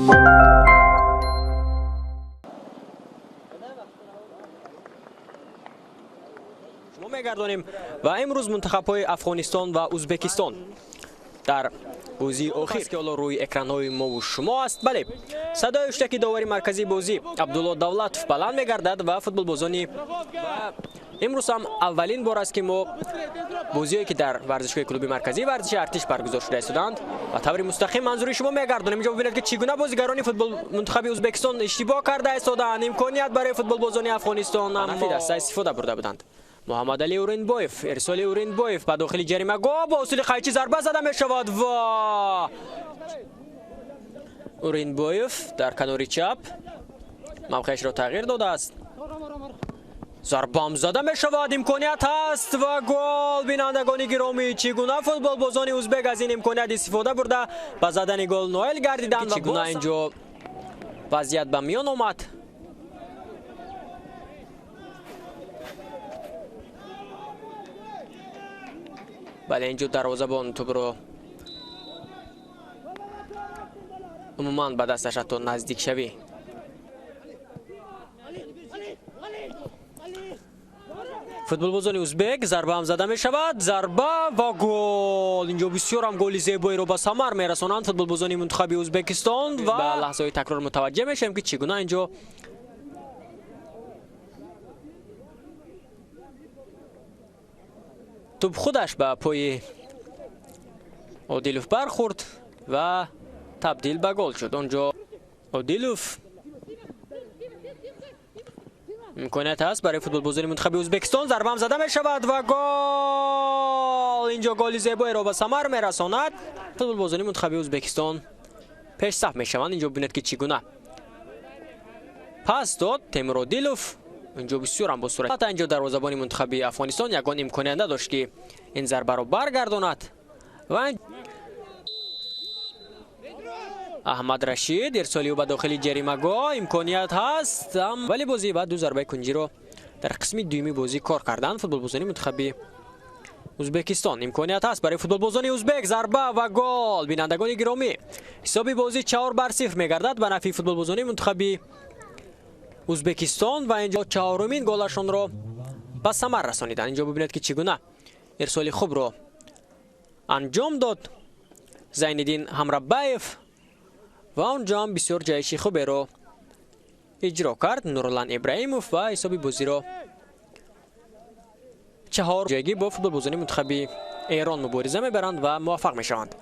Шумо мегардонем ва имрӯз мунтахабҳои Афғонистон ва Ӯзбекистон дар бозии охир, ки ҳоло рӯи экранҳои мову шумо аст. Бале, садои ҳуштаки довари марказии бозӣ Абдулло Давлатов баланд мегардад ва футболбозони имрӯз ҳам аввалин бор аст, ки мо бозиҳое, ки дар варзишгоҳи клуби марказии варзиши Артиш баргузор шуда истоданд, ба таври мустақим манзури шумо мегардонем. Инҷо бибинед, ки чӣ гуна бозигарони футбол мунтахаби Ӯзбекистон иштибоҳ карда истодаанд. Имконият барои футболбозони Афғонистон аммо даста истифода бурда буданд. Муҳаммад Али Уринбоев, ирсоли Уринбоев ба дохили ҷаримагоҳ бо усули қайчӣ зарба зада мешавад ва Уринбоев дар канори чап мавқеашро тағйир додааст. Зарбам зада мешавад, имконият ҳаст ва гол! Бинандагони гиромӣ, чӣ гуна футболбозони узбек аз ин имконият истифода бурда, ба задани гол ноил гардиданд. Чӣ гуна инҷо вазъият ба миён омад? Бале, инҷо дарвозабон тӯбро умуман ба дасташ ҳатто наздикшавӣ футболбозони узбек. Зарбаам зада мешавад, зарба ва гол! Инҷо бисёрам голи зебоеро ба самар мерасонанд футболбозони мунтахаби Ӯзбекистон ва ба лаҳзаҳои такрор мутаваҷҷеҳ мешавем, ки чӣ гуна инҷо тӯб худаш ба пои Одилов бархӯрд ва табдил ба гол шуд. Онҷо Одилов, имконият ҳаст барои футболбозони мунтахаби Ӯзбекистон. Зарбаам зада мешавад ва гол! Инҷо голи зебоеро ба самар мерасонад. Футболбозони мунтахаби Ӯзбекистон пешсаф мешаванд. Инҷо бибинед, ки чӣ гуна пас дод Темур Одилов. Инҷо бисёрам бо суръат. Ҳатто инҷо дарвозабони мунтахаби Афғонистон ягон имконият надошт, ки ин зарбаро баргардонад. Ва Аҳмад Рашид, ирсоли ӯ ба дохили ҷаримагоҳ, имконият ҳаст, вале бозӣ ва ду зарбаи кунҷиро дар қисми дуюми бозӣ кор карданд футболбозони мунтахаби Ӯзбекистон. Имконият ҳаст барои футболбозони узбек, зарба ва гол! Бинандагони гиромӣ, ҳисоби бозӣ 4-0 мегардад ба нафъи футболбозони мунтахаби Ӯзбекистон ва инҷо чаҳорумин голашонро ба самар расониданд. Инҷо бибинед, ки чӣ гуна ирсоли хубро анҷом дод Зайниддин Ҳамрабаев ва онҷо ҳам бисёр ҷаҳиши хуберо иҷро кард Нурлан Ибраҳимов ва ҳисоби бозиро 4 ҷойгӣ бо футболбозони мунтахаби Эрон мубориза мебаранд ва муваффақ мешаванд.